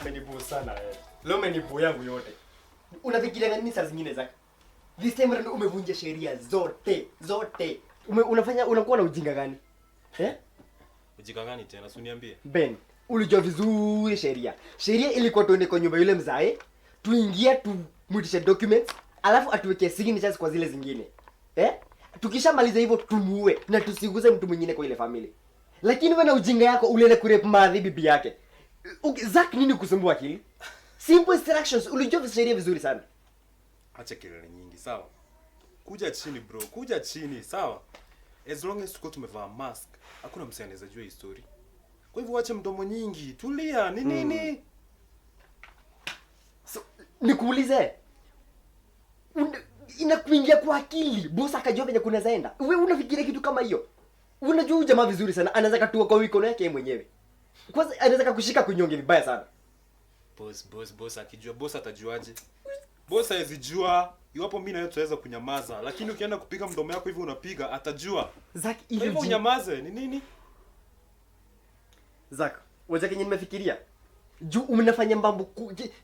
Umenibuu sana wewe. Leo umenibuu yangu yote. Unafikiria nini saa zingine zaka? This time round umevunja sheria zote, zote. Unafanya unakuwa na ujinga gani? Eh? Ujinga gani tena? Si uniambie. Ben, ulijua vizuri sheria. Sheria ilikuwa tuende kwa nyumba yule mzae, tuingie tumuitishe documents, alafu atuweke signatures kwa zile zingine. Eh? Tukishamaliza hivyo tumuue na tusiguze mtu mwingine kwa ile family. Lakini wewe na ujinga yako ulienda kurep madhi bibi yake. Okay, Zack, nini kusumbua akili? Simple instructions, ulijua sheria vizuri sana. Acha kelele nyingi, sawa? Kuja chini bro, kuja chini, sawa? As long as tuko tumevaa mask, hakuna msee anaweza jua hii story. Kwa hivyo acha mdomo nyingi, tulia, ni nini? So, nikuulize. Inakuingia kwa akili, boss akajua venye kunaweza enda. Wewe unafikiria kitu kama hiyo? Unajua huyu jamaa vizuri sana, anaweza katua kwa mikono yake yeye mwenyewe. Kwanza anaweza kakushika kunyonge vibaya sana. Boss, boss, boss akijua, boss atajuaje? Boss hawezi jua. Iwapo mimi na wewe tutaweza kunyamaza, lakini ukienda kupiga mdomo yako hivi unapiga, atajua. Zack, Kwa hivyo unyamaze, ni nini? Zack, wacha kenye nimefikiria. Juu unafanya mambo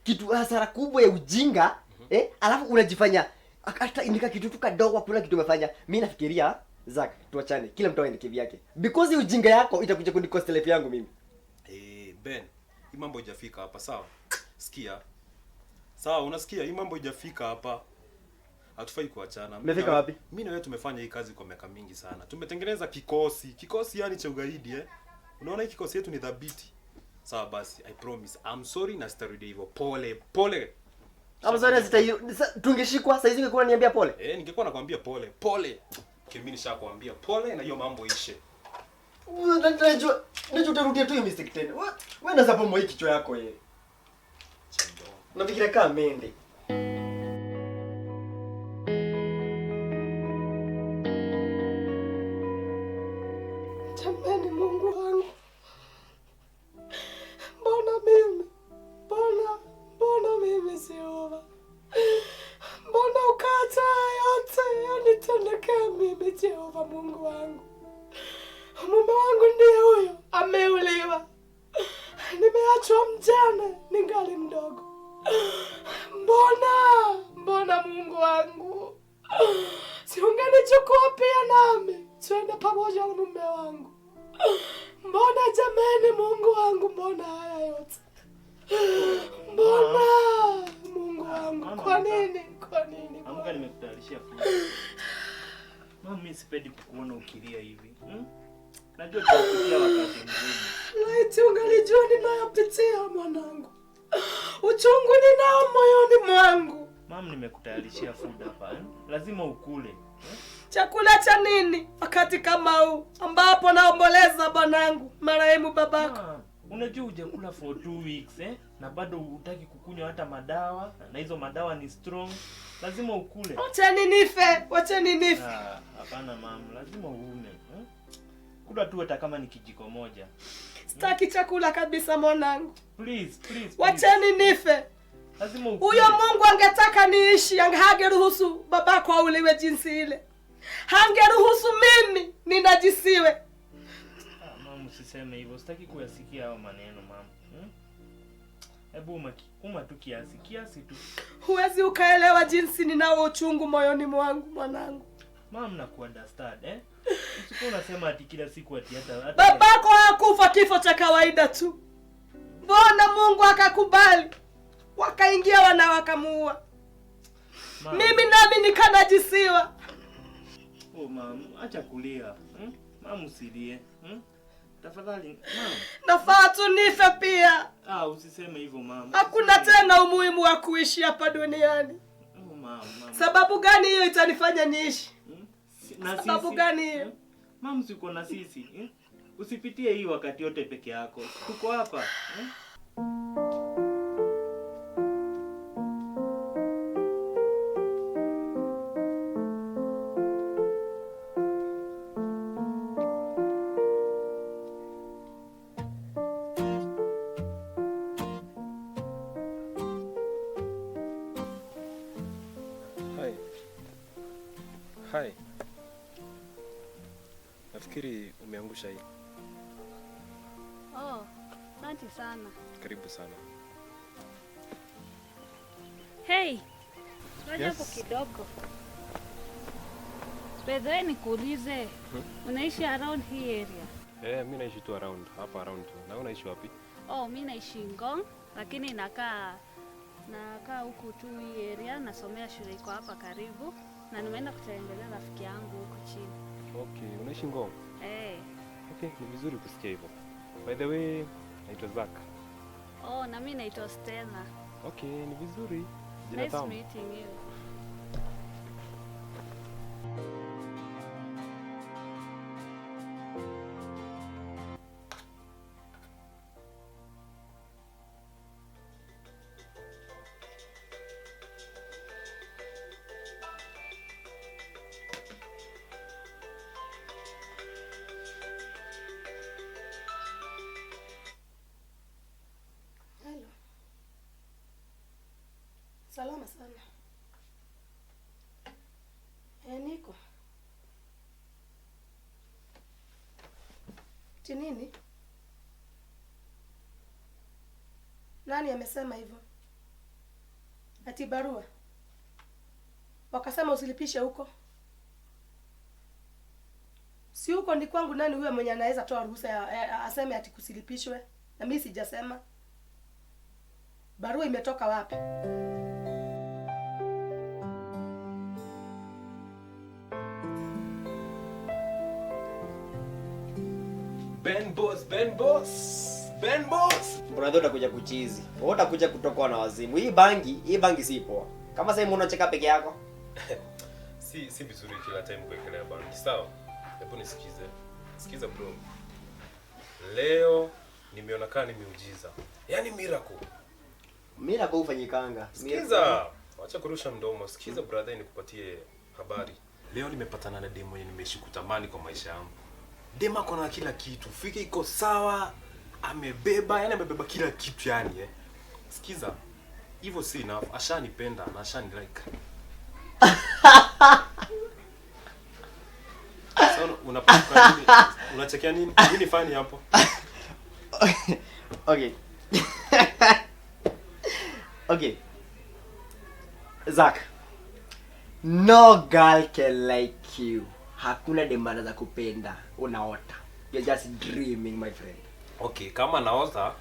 kitu hasara kubwa ya ujinga, alafu unajifanya hata indika kitu tu kadogo hakuna kitu umefanya. Mimi nafikiria Zack, tuachane, kila mtu aende kivyake. Because ujinga yako itakuja kunikost life yangu mimi. Ben, hii mambo haijafika hapa, sawa? Sikia. Sawa, unasikia? Hii mambo haijafika hapa. Hatufai kuachana. Umefika wapi? Mimi na wewe tumefanya hii kazi kwa miaka mingi sana. Tumetengeneza kikosi, kikosi yani cha ugaidi, eh. Unaona hii kikosi yetu ni dhabiti. Sawa basi, I promise. I'm sorry na sitarudia hivyo. Pole, pole. I'm sorry tungeshikwa saizi ungekuwa unaniambia pole. Ningekuwa nakwambia pole, pole. Mimi nishakwambia pole na hiyo mambo ishe. Najua utarudia tu hiyo mistake tena. Wewe unaweza bomoa hii kichwa yako yeye. Unafikiria kama mende. Jamani, Mungu wangu. Mbona mimi? Mbona mimi Jehova? Mbona ukaacha yote yanitendekee mimi Jehova Mungu wangu? Mume wangu ndiye huyo ameuliwa. Nimeachwa mjane ningali mdogo. Mbona Mungu wangu? Si ungenichukua pia nami twende pamoja na mume wangu. Mbona jamani Mungu wangu, mbona haya yote? Mbona Mungu wangu, kwa nini? Kwa nini? Amka, nimekutayarishia food. Mama, mimi sipendi kukuona ukilia hivi. Najua tutapitia wakati mgumu. Laiti ungalijua ninayopitia mwanangu. Uchungu ninao moyoni mwangu. Mama, nimekutayarishia food hapa, eh? Lazima ukule. Chakula cha nini wakati kama huu ambapo naomboleza bwanangu marehemu babako? Unajua hujakula for 2 weeks, eh? Na bado hutaki kukunywa hata madawa, na hizo madawa ni strong. Lazima ukule. Wacheni nife, wacheni nife. Hapana mama, lazima uume. Kula tu hata kama ni kijiko moja. Sitaki chakula kabisa mwanangu. Please, please, please. Wacheni nife. Lazima ukue. Huyo Mungu angetaka niishi, hangeruhusu babako auliwe jinsi ile. Hangeruhusu mimi ninajisiwe. Mama, usiseme hivyo. Sitaki kuyasikia hayo maneno mama. Hebu uma tu kiasi, kiasi tu. Huwezi ukaelewa jinsi ninao uchungu moyoni mwangu mwanangu. Mama, nakuunderstand eh? Usikuwa unasema ati kila siku ati hata babako hakufa kifo cha kawaida tu. Mbona Mungu akakubali? Wakaingia wana wakamuua. Mimi nami nikanajisiwa. Oh mama, acha kulia. Mama usilie. Tafadhali mama. Nafaa tu nife pia. Usiseme hivyo mama. Hakuna tena umuhimu wa kuishi hapa duniani. Oh mama, mama. Sababu gani hiyo itanifanya niishi? Na sababu sisi, gani hiyo? Mama uko na sisi. Usipitie hii wakati yote peke yako. Tuko hapa. Hi. Nafikiri umeangusha hii. Oh, asante sana. Karibu sana. Hey. Ngoja Yes. hapo kidogo. By the way nikuulize, unaishi around hii area? Mimi naishi tu around, hapa around tu. Na unaishi wapi? Oh, mimi naishi Ngong, lakini nakaa huku tu hii area, nasomea shule iko hapa karibu. Na nimeenda kutembelea rafiki yangu huko chini. Okay, unaishi Ngong? Okay, ni vizuri kusikia hivyo. By the way, naitwa Zack. Oh, na mimi naitwa Stella. Okay, ni vizuri. Jina Nice tamu. meeting you. Salama sana. Niko. Ti nini? Nani amesema hivyo? Ati barua. Wakasema usilipishe huko. Si huko ni kwangu, nani huyo mwenye anaweza toa ruhusa aseme ati kusilipishwe? Na mimi sijasema. Barua imetoka wapi? Ben boss, Ben boss, Ben boss. Brother utakuja kuchizi. Wewe utakuja kutokwa na wazimu. Hii bangi si poa. Kama sasa unacheka peke yako. Si vizuri kila time kuwekelea bangi. Sawa? Hebu nisikize. Sikiza bro. Leo nimeona kama ni miujiza. Yaani miracle. Miracle hufanyikanga. Sikiza. Acha kurusha mdomo. Sikiza brother, nikupatie habari. Leo nimepatana na demo yenye nimeishi kutamani kwa maisha yangu. Dema kona kila kitu. Fika iko sawa. Amebeba, yani amebeba kila kitu yani eh. Sikiza. Hivyo si enough. Ashanipenda na ashani like. Sasa unapata nini? Unachekea nini? Nini fani hapo? Okay. Okay. Zack. No girl can like you. Hakuna demand za kupenda. Unaota. You're just dreaming, my friend. Okay, kama naota,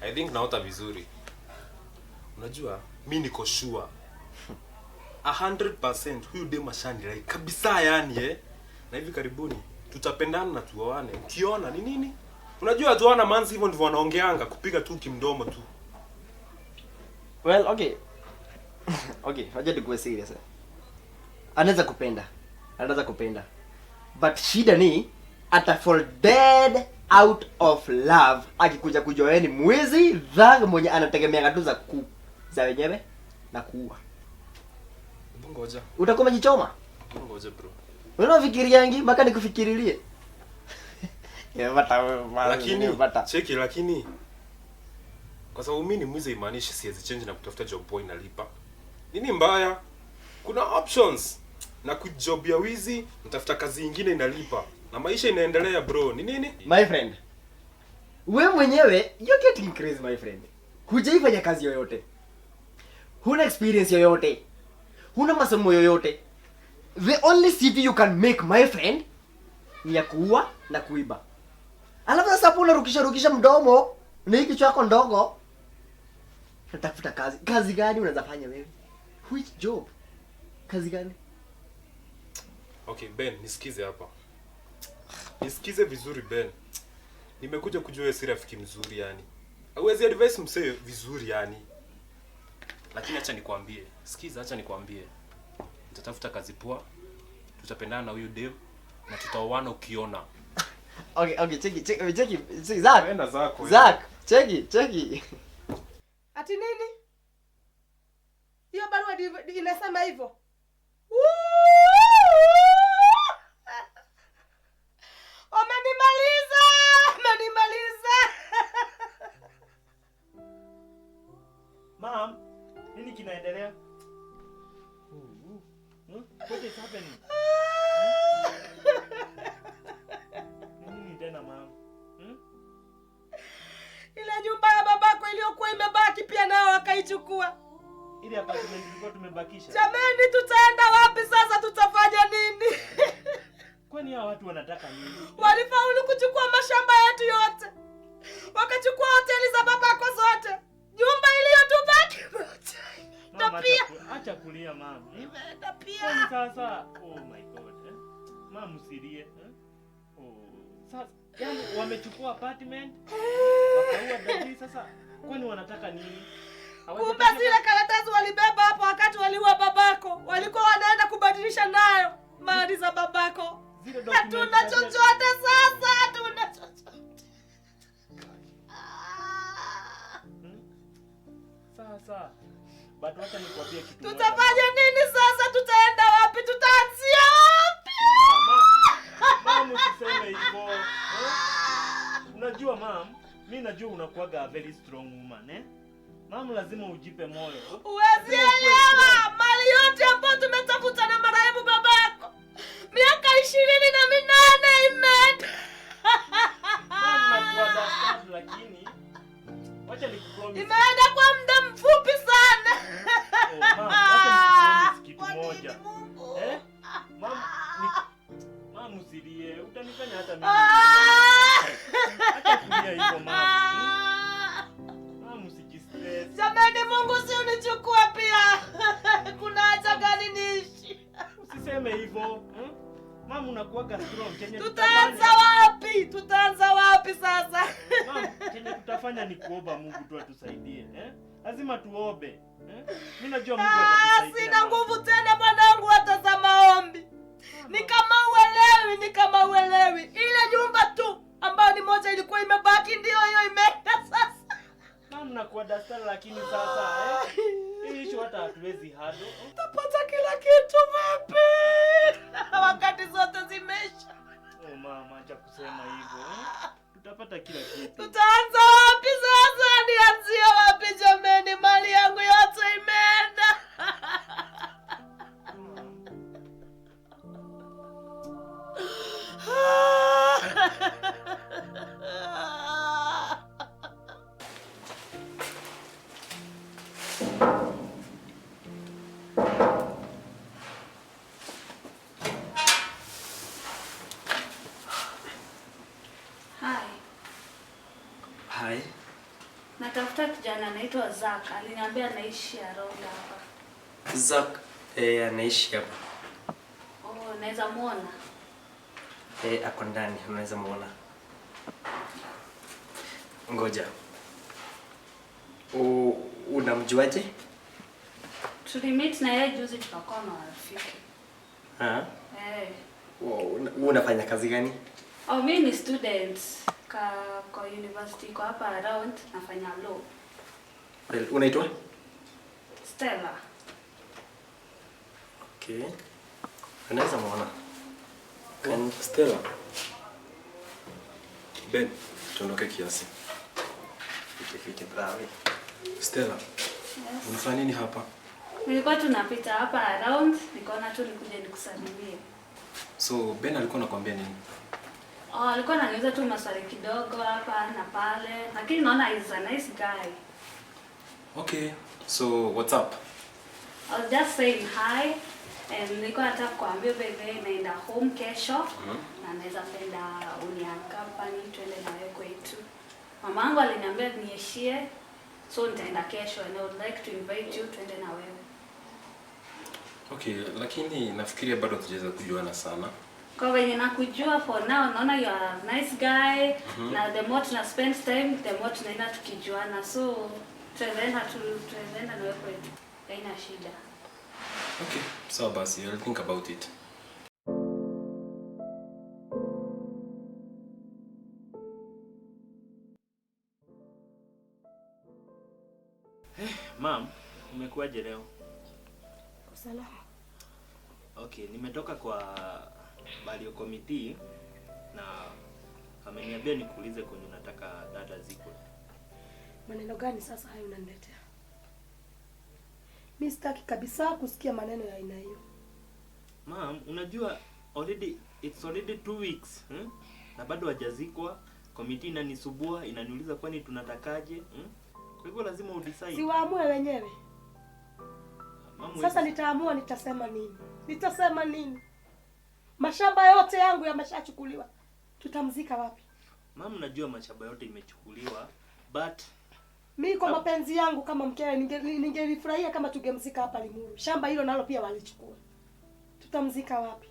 I think naota vizuri. Unajua, mimi niko sure 100% huyu dema shani like kabisa yani eh. Na hivi karibuni tutapendana na tuoane. Ukiona ni nini? Unajua tuoana manzi hivyo ndivyo wanaongeanga, kupiga tu kimdomo tu. Well, okay. Okay, wacha tukuwe serious. Anaweza kupenda. Anaweza kupenda. But shida ni ata fall dead out of love akikuja kujua yeye ni mwizi, dhang mwenye anategemea tu za ku za wenyewe na kuua. Ngoja. Utakuwa umejichoma. Ngoja bro. Unaona fikiri yangi mpaka nikufikirilie. Lakini cheki, lakini Kwa sababu mimi ni mwizi imaanishi siwezi change na kutafuta job poa inalipa. Nini mbaya? Kuna options. Na quit job ya wizi, nitafuta kazi nyingine inalipa. Na maisha inaendelea bro. Ni nini? My friend, we mwenyewe you're getting crazy my friend. Hujaifanya kazi yoyote, huna experience yoyote, huna masomo yoyote. The only CV you can make my friend ni ya kuua na kuiba. Alafu sasa hapo unarukisha rukisha mdomo na hii kichwa yako ndogo. Unatafuta kazi. Kazi gani unaweza fanya wewe? Which job? Kazi gani? Okay, Ben, nisikize hapa. Nisikize vizuri Ben. Nimekuja kujua wewe si rafiki mzuri yani. Hauwezi advise msee vizuri yani. Lakini acha nikwambie, sikiza, acha nikwambie. Nitatafuta kazi poa. Tutapendana na huyu dem na tutaoana ukiona. Okay, cheki, cheki, cheki, cheki, Zack. Enda zako. Zack, cheki, cheki. Ati nini? Hiyo barua inasema hivyo. Wamenimaliza, wamenimaliza. Mom, nini kinaendelea? What is happening? Nini tena mom? Ile nyumba ya babako iliyokuwa imebaki pia nao wakaichukua. Ile apartment tulikuwa tumebakisha. Jamani, tutaenda wapi sasa? Tutafanya nini? Kwani hawa watu wanataka nini? Walifaulu kuchukua mashamba yetu yote, wakachukua hoteli za babako zote, nyumba iliyotubaki moja Mama, pia. acha kulia mama. Imeenda pia. Kwani sasa, oh my God. Mama usilie. Oh. Sasa yani wamechukua apartment, wakaua daddy sasa. Kwani wanataka nini? Kumbe zile karatasi walibeba hapo wakati waliua babako, walikuwa wanaenda kubadilisha nayo mali za babako. Hatuna chochote sasa, hatuna chochote. Sasa but wacha nikwambie kitu moja. Tutafanya nini sasa? Tutaenda wapi? Tutaanzia wapi? Mama usiseme hivyo. Unajua mam, mimi najua unakuwaga a very strong woman eh? Mam lazima ujipe moyo. Huwezi elewa mali yote ambayo tumetafuta na marehemu babako. Miaka 28 imeenda. Mam nakuwa bastard lakini wacha nikupromise. Imeenda kwa muda mfupi sana. Oh, mam, wacha nikupromise kitu moja. Eh? Mam, mam usilie, utanifanya hata mimi. Acha kulia hivyo mam. Mam usijistress. Jamani, Mungu si unichukua pia. Kuna haja gani niishi? Usiseme hivyo. Mam unakuwaga strong. Chenye tutaanza wapi? Tutaanza wapi sasa? Mam, chenye tutafanya ni kuomba Mungu tu atusaidie, eh? Lazima tuombe, eh? Mimi najua Mungu atatusaidia. Sina nguvu tena mwanangu hata za maombi. Ni kama uelewi, ni kama uelewi. Ile nyumba tu ambayo ni moja ilikuwa imebaki ndio hiyo imeenda sasa. Mam nakuwa daktari lakini sasa eh? Hii issue hata hatuwezi handle. Tutapata kila kitu vipi? Wakati zote zimeisha. Oh mama, acha kusema hivyo. Eh? Tutapata kila kitu. Tutaanza wapi sasa? Nianzie wapi jameni? Mali yangu yote imeenda. Hi. Hi. Natafuta kijana anaitwa Zack. Aliniambia anaishi around hapa. Zack anaishi hapa. Oh, naweza muona? Ako ndani, unaweza muona. Ngoja. Unamjuaje? Tulimeet na yeye juzi tukakuwa marafiki. Ah. Eh. Unafanya kazi gani? Oh, mimi ni student kwa university kwa hapa around, nafanya law. Well, unaitwa? Stella. Okay. Unaweza muona. Stella. Ben, tuondoke kiasi. Ifike bravo. Stella, Yes. unafanya nini hapa? Nilikuwa tunapita hapa around, nikaona tu nikuje nikusalimie. So Ben alikuwa anakuambia nini? Oh, alikuwa ananiuliza tu maswali kidogo hapa na pale, lakini naona he's a nice guy. Okay, so what's up? I was just saying hi and nilikuwa nataka kuambia baby naenda home kesho na naweza penda uniaccompany twende na wewe kwetu. Mamangu aliniambia niishie, so nitaenda kesho and I would like to invite you twende na wewe. Okay, lakini nafikiria bado hatujaweza kujuana sana. Kwa venye nakujua for now, naona you are a nice guy na the more tuna spend time, the more tunaenda tukijuana, so tunaenda tu tunaenda na wewe kwetu, haina shida. Okay, sawa basi, I'll think about it. Mam, umekuwaje leo? Kwa salama. Okay, nimetoka kwa Balio Committee na ameniambia nikuulize kwenye unataka dada zikwe. Maneno gani sasa hayo unaniletea? Mi sitaki kabisa kusikia maneno ya aina hiyo. Mam, unajua already it's already 2 weeks Na bado hajazikwa. Committee inanisubua, inaniuliza kwani tunatakaje? Kwa hivyo lazima udecide. Si waamue wenyewe. Mam, Sasa nitaamua nitasema nini? Nitasema nini? Mashamba yote yangu yameshachukuliwa. Tutamzika wapi? Mam, najua mashamba yote imechukuliwa but Mi kwa mapenzi yangu kama mkewe ningelifurahia kama tungemzika hapa Limuru. Shamba hilo nalo pia walichukua. Tutamzika wapi?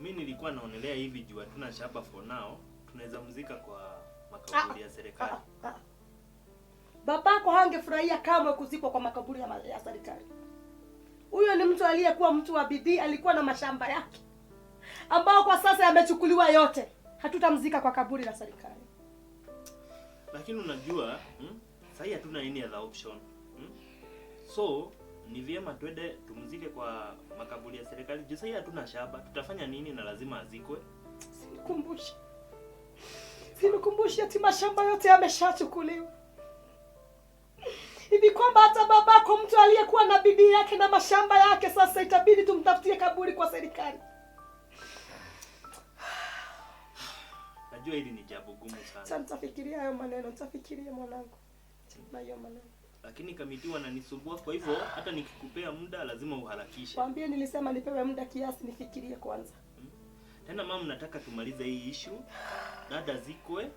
mi nilikuwa naonelea hivi juu hatuna shamba for now, tunaweza mzika kwa makaburi ya serikali. Babako hangefurahia kamwe kuzikwa kwa makaburi ya serikali. Huyo ni mtu aliyekuwa mtu wa bidii, alikuwa na mashamba yake ambao kwa sasa yamechukuliwa yote. Hatutamzika kwa kaburi la serikali. Lakini unajua sasa hatuna any other option. So ni vyema twende tumzike kwa makaburi ya serikali. Juu sasa hatuna shamba, tutafanya nini na lazima azikwe? Sinikumbushe. Sinikumbushe ati mashamba yote yameshachukuliwa. Hivi kwamba hata babako mtu aliyekuwa na bidii yake na mashamba yake sasa itabidi tumtafutie kaburi kwa serikali. Najua hili ni jambo gumu sana. Sasa nitafikiria hayo maneno, nitafikiria mwanangu. Na hiyo maneno. Lakini kamiti wananisumbua, kwa hivyo hata nikikupea muda lazima uharakishe. Waambie nilisema nipewe muda kiasi nifikirie kwanza. Tena mama, nataka tumalize hii issue. Dada zikwe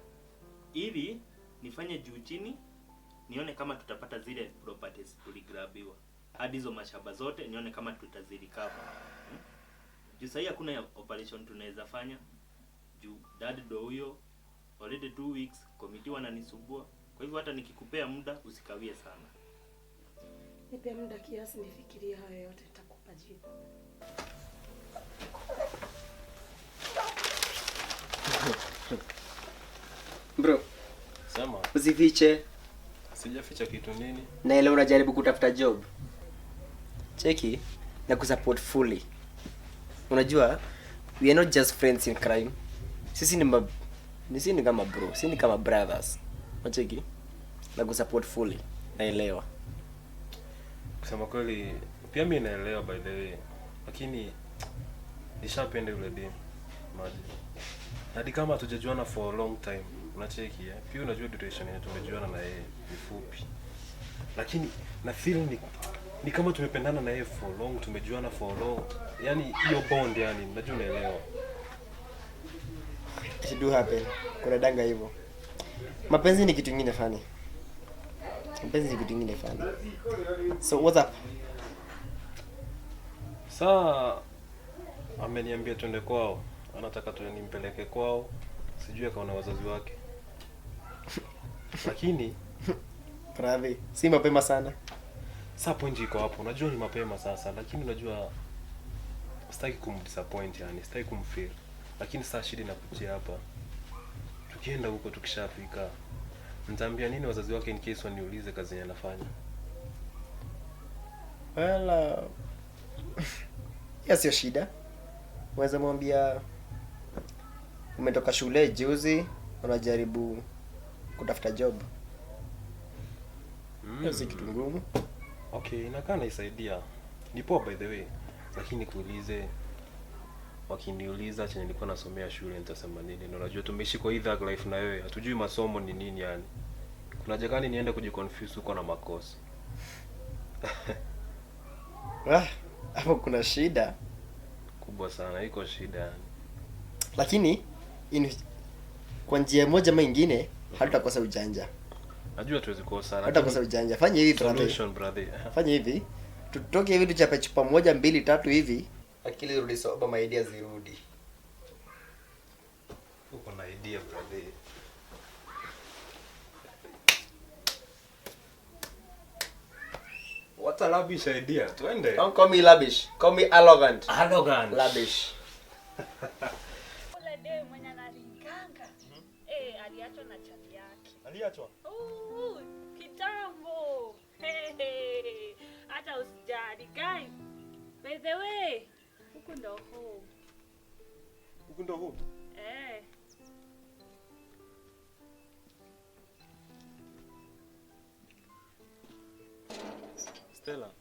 ili nifanye juu chini nione kama tutapata zile properties tuligrabiwa. Hadi hizo mashamba zote nione kama tutazirikava. Juu sasa hakuna operation tunaweza fanya. Juu dad ndo huyo already 2 weeks committee wananisumbua. Kwa hivyo hata nikikupea muda usikawie sana. Nipe muda kiasi nifikirie hayo yote, nitakupa jibu. Bro, Sema. Usifiche. Sijaficha kitu nini? Na ile unajaribu kutafuta job. Cheki na kusupport fully. Unajua we are not just friends in crime. Sisi ni kama bro, sisi ni kama brothers. Unacheki? Na kusupport fully. Naelewa. Kusema kweli pia mimi naelewa by the way. Lakini nishapenda yule dem. Maji. Hadi kama hatujajuana for a long time, unacheki eh? Pia unajua duration yetu tumejuana na yeye ni fupi. Lakini na feel ni kama tumependana na yeye for long, tumejuana for long. Yaani hiyo bond yani, najua unaelewa. It do happen. Kuna danga hivyo. Mapenzi ni kitu kingine funny. Mapenzi ni kitu kingine funny. So what's up? Saa ameniambia twende kwao. Anataka tu nimpeleke kwao. Sijui akaona wazazi wake. Lakini Bravi, si mapema sana. Sasa point iko hapo. Unajua ni mapema sasa, lakini unajua sitaki kumdisappoint yani, sitaki kumfail. Lakini sasa shida inakujia hapa. Tukienda huko tukishafika, nitaambia nini wazazi wake in case waniulize kazi yenye anafanya? Well, sio shida. Unaweza mwambia umetoka shule juzi, unajaribu kutafuta job. Hiyo si kitu ngumu. Okay, inakaa naisaidia. Ni poa by the way. Lakini kuulize, wakiniuliza chenye nilikuwa nasomea shule nitasema nini? Na unajua tumeishi kwa hii thug life na wewe, hatujui masomo ni nini yani. Kuna haja gani niende kujiconfuse huko na makosa? Ah, hapo kuna shida Kubwa sana, iko shida yani. Lakini kwa njia moja ama ingine hatutakosa ujanja. Najua tuwezi kosa. Hatutakosa ujanja. Fanya hivi brother. Solution brother. Fanya hivi. Tutoke hivi tuchape chupa 1 2 3 hivi. Akili rudi soba, my ideas zirudi. Uko na idea brother. What a lavish idea. Twende. Don't call me lavish. Call me arrogant. Arrogant. Lavish. Ule demu mwenye analinganga. Aliachwa na chali yake. Aliachwa? Kitambo. Hey, hata usijali guys. By the way, huku ndo home. Huku ndo home? Eh. Stella,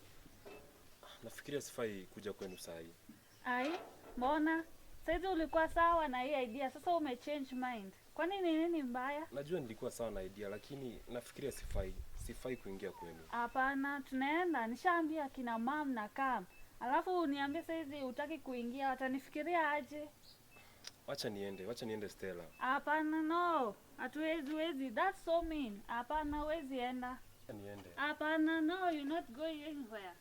nafikiria sifai kuja kwenu saa hii. Ai, mbona? Saizi ulikuwa sawa na hii idea, sasa umechange mind. Kwani ni nini mbaya? Najua nilikuwa sawa na idea, lakini nafikiria sifai kuingia kwenu. Hapana, tunaenda. Nishaambia kina mom na kam. Alafu uniambie saizi hutaki kuingia, watanifikiria aje? Wacha niende Stella. Hapana, no. Hatuwezi, wezi. That's so mean. Hapana, huwezi enda. Niende. Hapana, no, you're not going anywhere.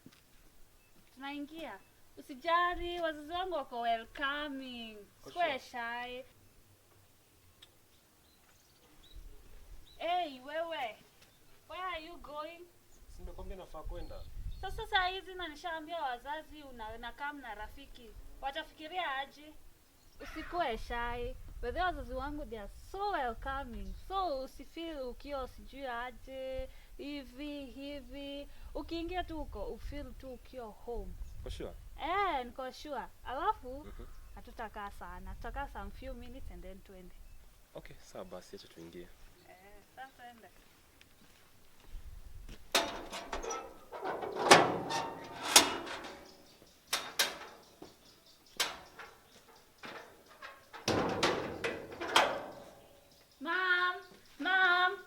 Tunaingia. Usijali, wazazi wangu wako welcoming. Sikuwe shy. Hey, wewe. Where are you going? Si nimekwambia nafaa kwenda. Sasa saa hizi na nishaambia wazazi unakaa na rafiki. Watafikiria aje? Usikuwe shy. But wazazi wangu they are so welcoming. So usifeel ukiwa sijui aje hivi hivi. Ukiingia tu uko ufeel tu ukiwa home. Kwa sure? Niko sure. Alafu hatutakaa sana. Tutakaa some few minutes and then twende. Okay, sawa basi acha tuingie. Sasa twende. Mom, mom.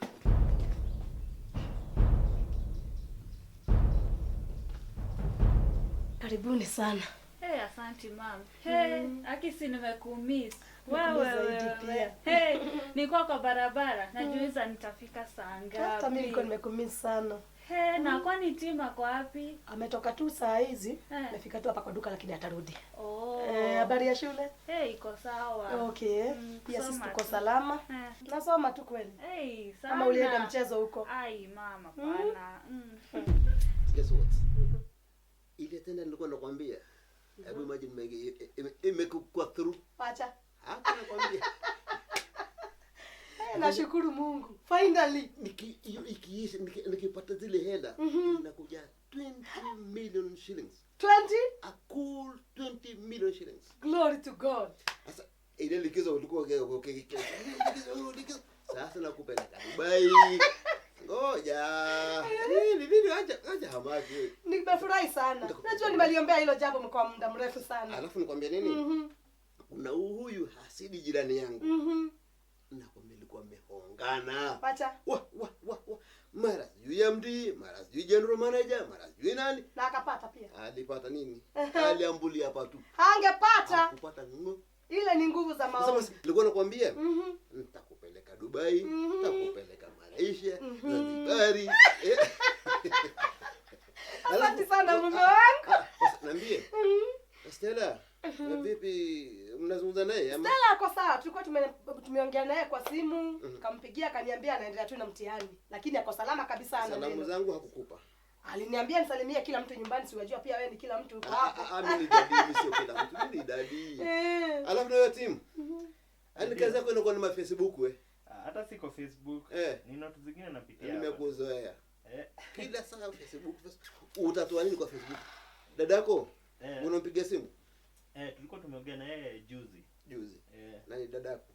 Karibuni sana. Hey, asante mom. Hey, akisi nimekumiss. Wewe. Hey, nilikuwa kwa barabara, najiuliza nitafika saa ngapi. Hata mimi nilikuwa nimekumiss sana. Hey, na kwani Tima kwa wapi? Ametoka tu saa hizi. Amefika tu hapa kwa duka lakini atarudi. Oh. Habari ya shule? Hey, iko sawa. Okay. Pia sisi tuko salama. Nasoma tu kweli. Hey, sana. Ama ulienda mchezo huko? Ai, mama, pana. Guess what? Ile tena nilikuwa nakwambia. Hebu imagine imekuwa through. Acha. Hata nakwambia. Nashukuru Mungu. Finally. Nikipata zile hela inakuja 20 million shillings. 20? A cool 20 million shillings. Glory to God. Sasa ile likizo ulikuwa likizo. Sasa nakupeleka Dubai. Ngoja. Nini acha hamaki. Nimefurahi sana. Najua nimeliombea hilo jambo kwa muda mrefu sana. Alafu nikwambia nini? Kuna huyu hasidi jirani yangu. Nakwambia alikuwa amehongana. Pacha. Wa. Mara sijui MD, mara sijui general manager, mara sijui nani. Na akapata pia. Alipata nini? Aliambulia hapa tu. Hangepata. Hakupata ngo. Ile ni nguvu za maombi. Sasa nilikuwa nakwambia nitakupeleka Dubai, nitakupeleka Malaysia, Zanzibar. Asante sana mume wangu. Niambie. Stella, vipi mnazungumza naye ama? Stella ako sawa, tulikuwa tumeongea naye kwa simu, kampigia akaniambia anaendelea tu na mtihani, lakini ako salama kabisa ana. Salamu zangu hakukupa. Aliniambia nisalimie kila mtu nyumbani, si unajua pia wewe ni kila mtu uko hapo. Mimi ni dadi, mimi sio kila mtu, mimi ni dadi. Alafu na wewe team. Yaani kazi yako inakuwa ni ma Facebook we. Hata siko Facebook. Ni notes zingine napitia. Nimekuzoea. Kila saa Facebook. Utatoa nini kwa Facebook? Dadako? Unampigia simu? Tulikuwa tumeongea na yeye juzi. Juzi. Nani dadako?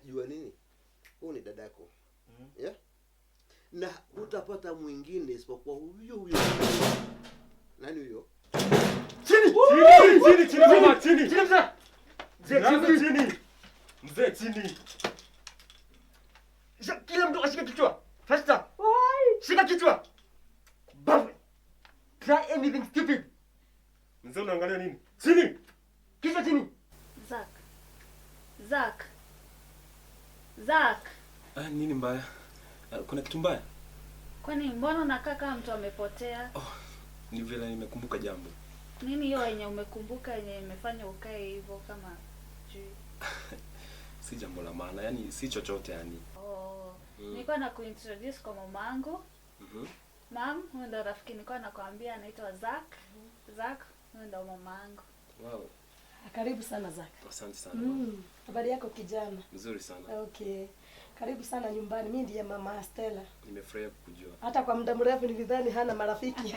Jua nini? Huyu ni dadako. Yeah? Na utapata mwingine isipokuwa huyo huyo. Nani huyo? Chini! Chini, chini, chini mama, chini. Chini mzee! Mzee Mzee chini! chini. Mzee chini. Kila mtu ashike kichwa. Faster. Shika kichwa. Bafu. Try anything stupid. Mzee unaangalia nini? Chini. Kichwa chini. Zack. Zack. Zack. Ah, nini mbaya? Kuna kitu mbaya? Kwani mbona unakaa kama mtu amepotea? Oh, ni vile nimekumbuka jambo. Nini hiyo yenye umekumbuka yenye imefanya ukae hivyo kama juu? Si jambo la maana, yani si chochote yani. Oh, nilikuwa na kuintroduce kwa mamangu. Mam, huyu ndo rafiki nilikuwa nakwambia anaitwa Zack. Zack, huyu ndo mamangu. Wow, Karibu sana Zack. asante sana. Mm. Habari yako kijana? Mzuri sana. Okay. Karibu sana nyumbani. Mimi ndiye mama Stella. Nimefurahia kukujua. Hata kwa muda mrefu nilidhani hana marafiki.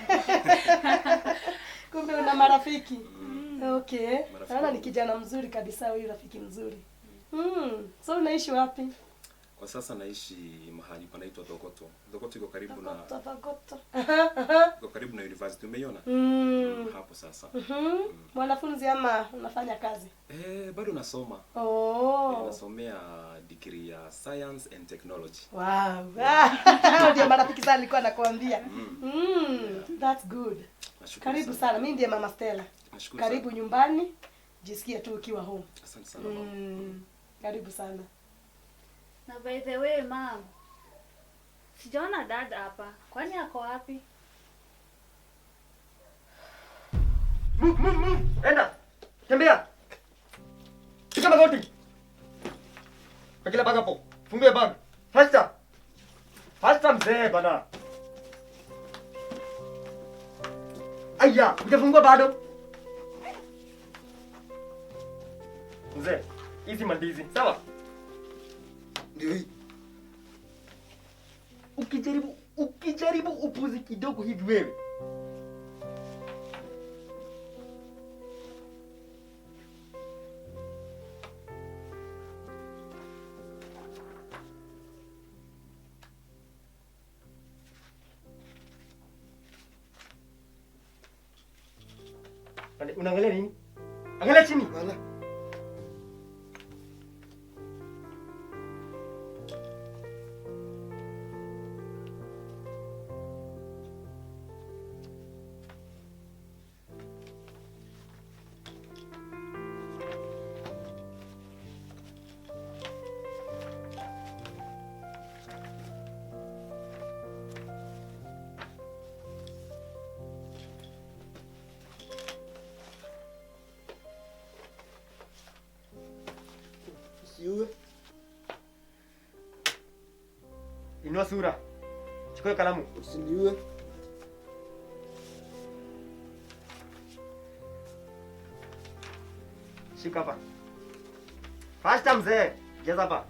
Kumbe una marafiki. Okay. Marafiki Naona ni wangu. kijana mzuri kabisa huyu, rafiki mzuri. So unaishi wapi? Kwa sasa naishi mahali panaitwa Thogoto. Thogoto iko karibu na Thogoto. Aha, aha. iko karibu na university, umeiona? Hapo sasa. Mwanafunzi ama unafanya kazi? Bado nasoma. Oh. Nasomea degree ya Science and Technology. Wow. Hao ndio marafiki sana nilikuwa nakuambia. That's good. Nashukuru Karibu sana. Mimi ndiye mama Stella. Nashukuru Karibu sana. nyumbani. Jisikie tu ukiwa home. Asante sana mama. Karibu sana. Na by the way, mam, sijaona dad hapa. Kwani ako wapi? Move, move, move. Enda. Tembea. Piga magoti. Pakila bag hapo. Fungue bag. Faster. Faster mzee bana. Aya, hujafungua bado. Mzee, hizi mandizi, sawa? Ndio hii. Ukijaribu upuzi kidogo hivi wewe. Unaangalia nini? Angalia chini. Wala. Usiue. Inua sura. Chukua kalamu. Usiniue. Shika hapa. Fasta mzee. Jaza hapa.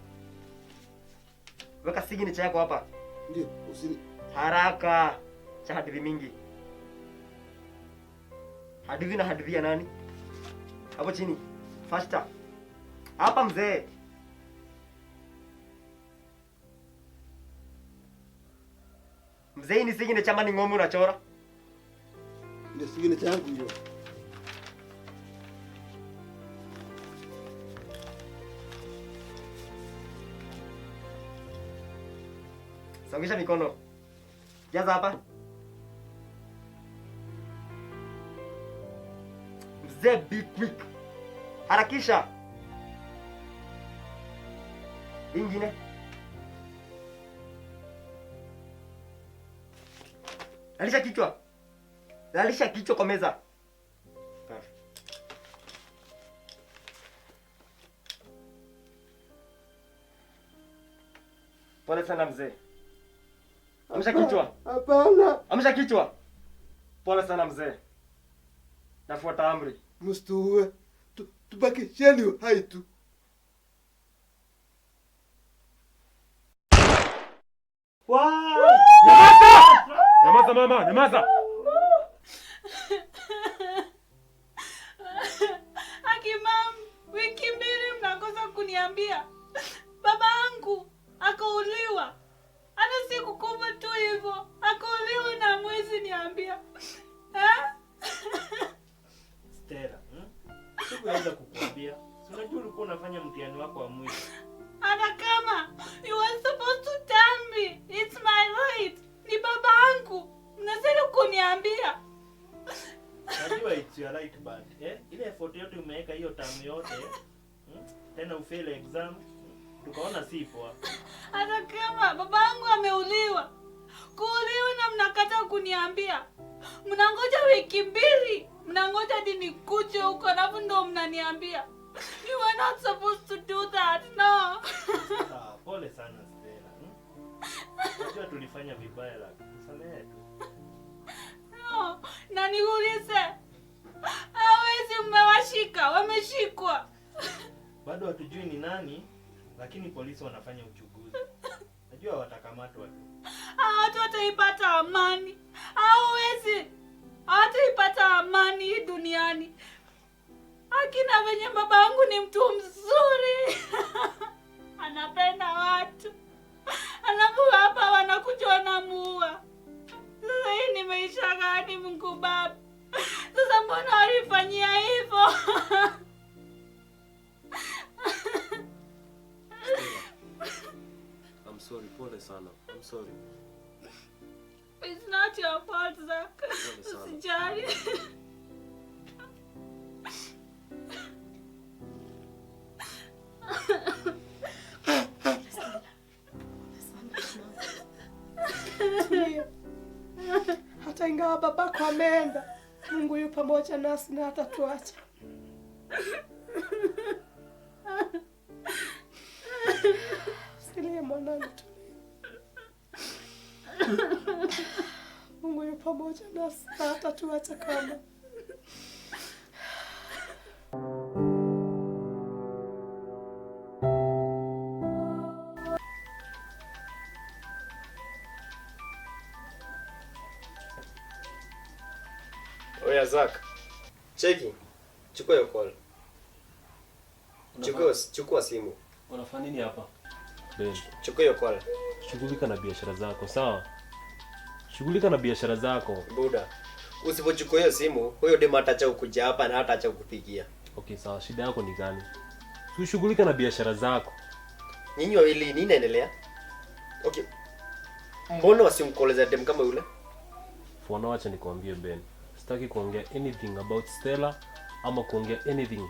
Weka signature yako hapa. Ndio, usini. Haraka. Cha hadithi mingi. Hadithi na hadithi ya nani? Hapo chini. Faster. Hapa mzee. Mzee, ni signature chama ni ng'ombe unachora? Ndio signature yangu hiyo. Songesha mikono. Jaza hapa. Mzee, be quick. Harakisha. Ingine. Lalisha kichwa. Lalisha kichwa kwa meza. Pole sana mzee. Amsha kichwa. Hapana. Amsha kichwa. Pole sana mzee. Nafuata amri. Msituue. Tubakisheni hai tu. Wow! Nyamaza! Nyamaza mama, nyamaza. Aki mam, wiki mbili mnakosa kuniambia. Baba yangu akauliwa. Hata sikukufa tu hivyo. Akauliwa na mwezi niambia. Eh? Stella, sikuweza kukuambia. Si unajua ulikuwa unafanya mtihani wako wa mwisho. Hata kama you were supposed to tell me. It's my right. Ni baba yangu. Mnastahili kuniambia. Najua it's your right but ile effort yote umeweka hiyo term yote, tena ufail exam, tukaona si poa. Hata kama baba yangu ameuliwa, kuuliwa na mnakata kuniambia. Mnangoja wiki 2, mnangoja hadi nikuje huko alafu ndo mnaniambia. You were not supposed to do that. No. Sawa, pole sana Stella. Najua tulifanya vibaya lakini tusamehe tu. No, na niulize. Hawezi mmewashika, wameshikwa. Bado hatujui ni nani, lakini polisi wanafanya uchunguzi. Najua watakamatwa tu. Watu wataipata amani. Hawezi. Hawataipata amani hii duniani. Akina venye babangu ni mtu mzuri. Anapenda watu. Alafu hapa wanakuja wanamuua. Sasa hii ni maisha gani Mungu Baba? Sasa mbona walifanyia hivyo? I'm sorry, pole sana. I'm sorry. It's not your fault, Zach. Usijali. Hata ingawa babako ameenda, Mungu yu pamoja nasi na hatatuacha. Usilie mwanangu, tulia. Mungu yu pamoja nasi na hatatuacha kamwe. Oya Zach, cheki, chukua hiyo call. Chukua simu. Unafanya nini hapa? Ben, chukua hiyo call. Shughulika na biashara zako, sawa? Shughulika na biashara zako. Buda, usipochukua hiyo simu, huyo demu hataacha kukuja hapa na hataacha kukupigia. Okay, sawa, shida yako ni gani? Shughulika na biashara zako. Nyinyi wawili nini inaendelea? Okay. Mbona wasimkoleza demu kama yule? For now acha nikwambie Ben. Sitaki kuongea anything about Stella ama kuongea anything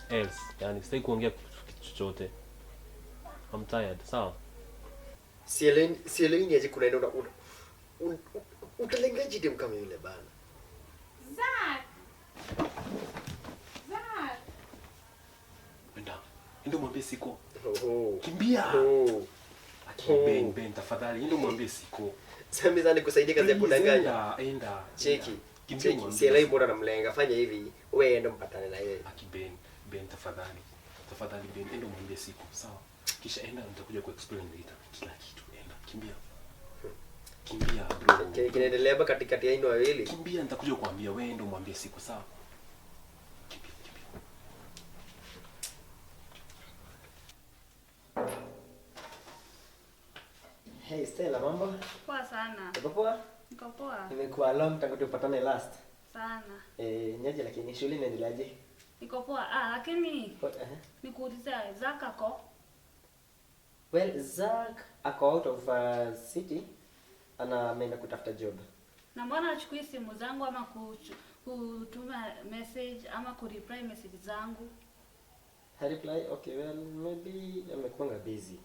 else. Yani sitaki kuongea kitu chochote. I'm tired, sawa? Sielewi ni aje kunaenda utalengaje dem kama yule bana. Zach. Zach. Enda. Enda mwambie siko. Oh. Kimbia. Oh. Aki Ben tafadhali enda mwambie siko. Sasa mimi nikusaidie kazi ya kudanganya. Enda. Cheki. Cheki, sielewi mbona namlenga. Fanya hivi, wewe enda mpatane na yeye. Aki Ben tafadhali. Tafadhali Ben, enda mwambie siko, sawa? Kisha enda nitakuja ku explain later kila kitu. Enda, kimbia. Kimbia bro. Kinaendelea hapa katikati yenu wawili. Kimbia nitakuja kuambia, wewe enda mwambie siko, sawa? Kimbia, kimbia. Hey Stella, mambo? Poa sana. Uko poa? Niko poa. Nimekuwa long tangu tupatane last. Sana. Nyaje lakini shule inaendeleaje? Niko poa. Lakini nikuulize Zach ako? Well, Zach ako out of city ana ameenda kutafuta job. Na mbona achukui simu zangu ama kutuma message ama kureply message zangu? Reply? Okay, well maybe amekuwa busy.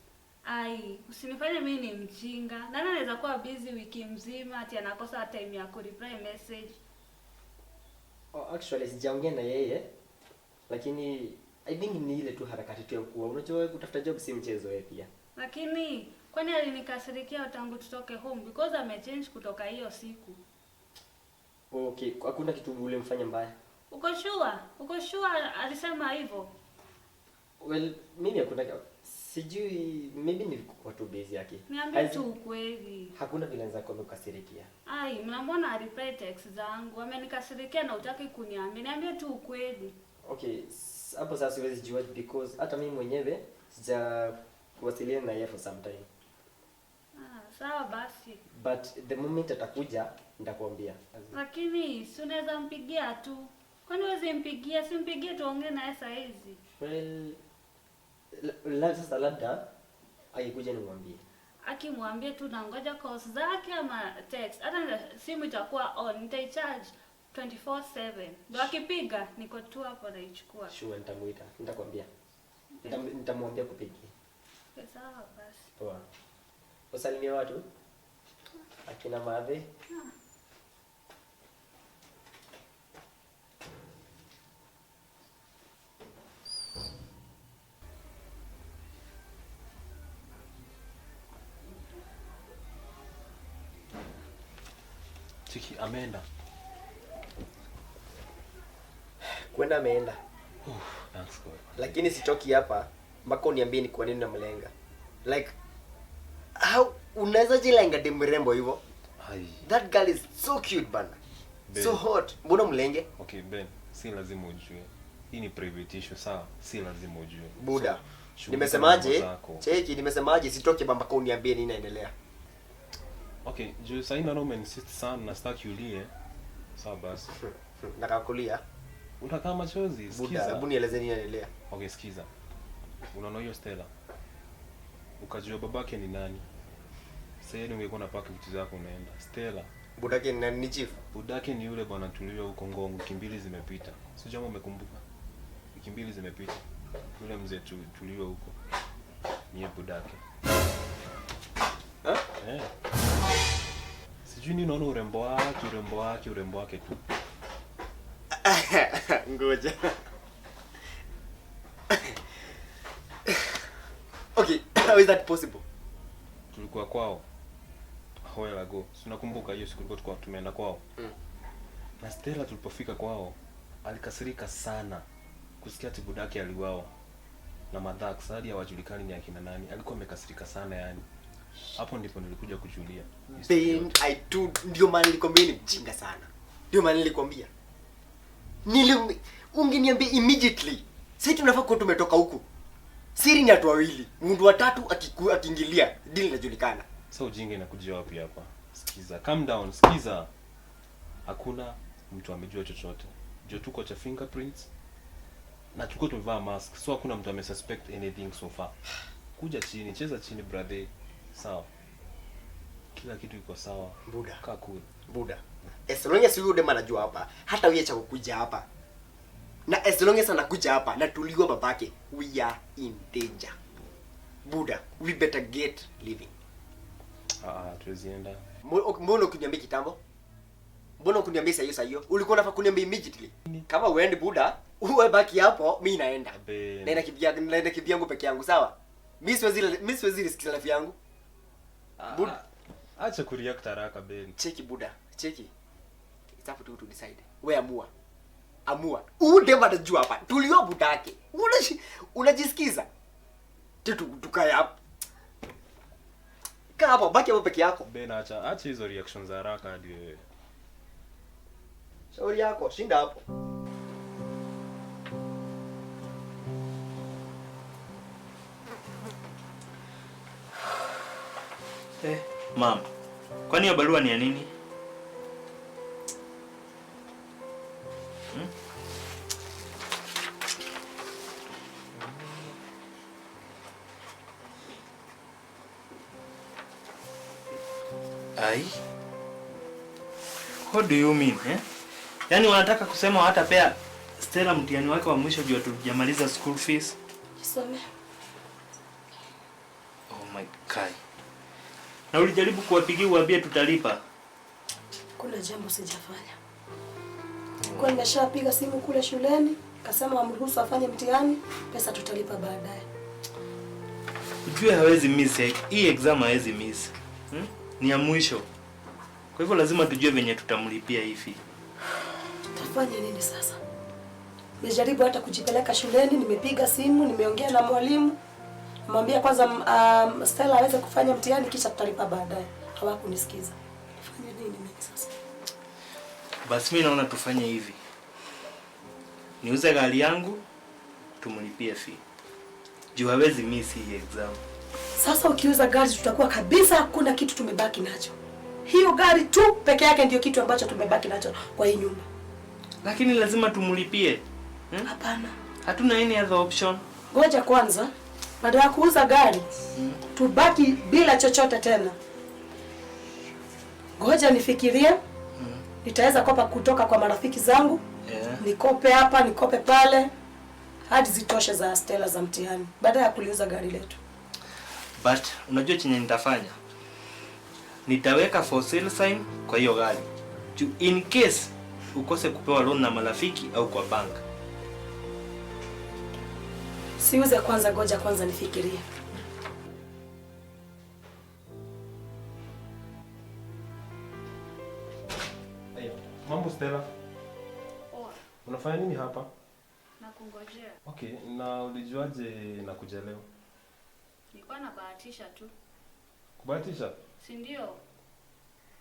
Ai, usinifanye mimi ni mjinga. Nani anaweza kuwa busy wiki mzima ati anakosa time ya kureply message? Oh, actually sijaongea na yeye. Lakini I think ni ile tu harakati tu ya kuwa. Unajua kutafuta job si mchezo wewe pia. Lakini kwani alinikasirikia tangu tutoke home because amechange kutoka hiyo siku. Okay, hakuna kitu ule mfanya mbaya. Uko sure? Uko sure alisema hivyo? Well, mimi hakuna, sijui, maybe nilikuwa tu busy yake. Niambie tu ukweli. Hakuna vile naweza kukasirikia. Ai, mnamwona reply text zangu. Amenikasirikia na hutaki kuniambia. Niambie tu ukweli. Okay, hapo sasa siwezi jua because hata mimi mwenyewe sija kuwasiliana na yeye for some time. Ah, Sawa basi. But the moment atakuja nitakwambia. Lakini si unaweza mpigia tu. Kwani huwezi mpigia? Si mpigie tuongee naye saa hizi. Well, sasa labda akikuja nimwambie. Akimwambie tu nangoja calls zake ama text. Hata simu itakuwa on, nitaicharge 24/7. Ndio akipiga niko tu hapo naichukua. Sure, nitamuita. Nitakwambia. Nitamwambia kupigia. Okay, sawa basi. Poa. Usalimie watu. Akina madhe. Chiki ameenda. Kwenda ameenda. Thanks God. Lakini sitoki hapa mpaka uniambie ni kwa nini namlenga. Like how unaweza jilenga dem mrembo hivyo? Ai. That girl is so cute bana. Ben. So hot. Mbona mlenge? Okay Ben, si lazima ujue. Hii ni private issue, sawa? Si lazima ujue. Buda. So, shughulika na Nimesemaje? mambo zako. Cheki, nimesemaje sitoki hapa mpaka uniambie nini inaendelea. Okay, juu sasa naona umeinsist sana na sitaki ulie. Sawa basi. Nakakulia. Utakaa machozi, Buda, sikiza. hebu nieleze nini inaendelea. Okay, sikiza. Unaona hiyo Stella? Ukajua babake ni nani? Sasa yeye ungekuwa unapaka vitu zako unaenda. Stella, Budake ni nani? Ni chief? budake ni yule bwana tulio huko Ngong, wiki mbili zimepita. Sijui kama umekumbuka. Wiki mbili zimepita. Yule mzee tulio huko. Niye budake. Ha? Eh. Sijui ni unaona urembo wake, urembo wake, urembo wake tu. Ngoja. Okay, how is that possible? Tulikuwa kwao a while ago. Si unakumbuka hiyo siku tulikuwa tumeenda kwao? Na Stella tulipofika kwao alikasirika sana kusikia ati budake aliuawa na madhaks hadi hawajulikani ni akina nani. Alikuwa amekasirika sana yani. Hapo ndipo nilikuja kujulia. Ben, I do, ndio maana nilikwambia ni mjinga sana. Ndio maana nilikwambia. Ungeniambia immediately. Sasa tunafaa kuwa tumetoka huku. Siri ni watu wawili. Mtu wa tatu akiingilia, deal inajulikana. Sasa ujinga inakujia wapi hapa? Sikiza, calm down, sikiza. Hakuna mtu amejua chochote. Ndio tuko cha fingerprints na tulikuwa tumevaa mask, so hakuna mtu amesuspect anything so far. Kuja chini, cheza chini brother. Sawa. Kila kitu iko sawa. Buda. Kaa cool. Buda. As long as huyu dem anajua hapa, hata wewe cha kukuja hapa. Na as long as anakuja hapa na tuliwa babake, we are in danger. Buda, we better get living. Tuwezi enda. Mbona ukiniambia kitambo? Mbona ukiniambia saa hiyo? Ulikuwa unafaa kuniambia immediately. Kama uende Buda, uwe baki hapo, mimi naenda. Ben. Naenda kivyangu peke yangu, sawa? Mimi siwezi risk life yangu. Buda. Acha kureact haraka Ben. Cheki Buda, cheki. It's up to you to decide. We amua. Amua. Huyu dem atajua hapa. Tulio budake. Unajisikiza? Tukae hapo. Kaa hapo, baki hapo peke yako. Ben, acha hizo reactions za haraka hadi wewe. Shauri yako, shinda hapo. Mama, kwani hiyo barua ni ya nini? Ai. What do you mean, eh? Yaani wanataka kusema hawatapea Stella mtihani wake wa mwisho juu hatujamaliza school fees. Jisome. Oh my God. Na ulijaribu kuwapigia uambie tutalipa? Kuna jambo sijafanya. Kwa nimeshapiga simu kule shuleni, kasema wamruhusu afanye mtihani, pesa tutalipa baadaye. Ujue hawezi miss hii exam, hawezi miss. Ni ya mwisho. Kwa hivyo lazima tujue venye tutamlipia hii fee. Tafanya nini sasa? Nimejaribu hata kujipeleka shuleni, nimepiga simu, nimeongea na mwalimu. Mwambia kwanza Stella aweze kufanya mtihani kisha tutalipa baadaye. Hawakunisikiza. Nifanye nini mimi sasa? Basi mimi naona tufanye hivi. Niuze gari yangu tumlipie fee. Juu hawezi miss hii exam. Sasa ukiuza gari tutakuwa kabisa hakuna kitu tumebaki nacho. Hiyo gari tu peke yake ndio kitu ambacho tumebaki nacho kwa hii nyumba. Lakini lazima tumlipie. Hapana. Hatuna any other option. Ngoja kwanza, baada ya kuuza gari tubaki bila chochote tena. Ngoja nifikirie. Nitaweza kopa kutoka kwa marafiki zangu. Nikope hapa, nikope pale, hadi zitoshe za Stella za mtihani, baada ya kuliuza gari letu. But unajua chenye nitafanya? Nitaweka for sale sign kwa hiyo gari. In case ukose kupewa loan na marafiki au kwa bank. Siuze kwanza, ngoja kwanza nifikirie. Hey, mambo Stella. Poa. Unafanya nini hapa? Nakungojea. Okay, na ulijuaje nakuja leo? Nilikuwa nabahatisha tu. Kubahatisha? Si ndio?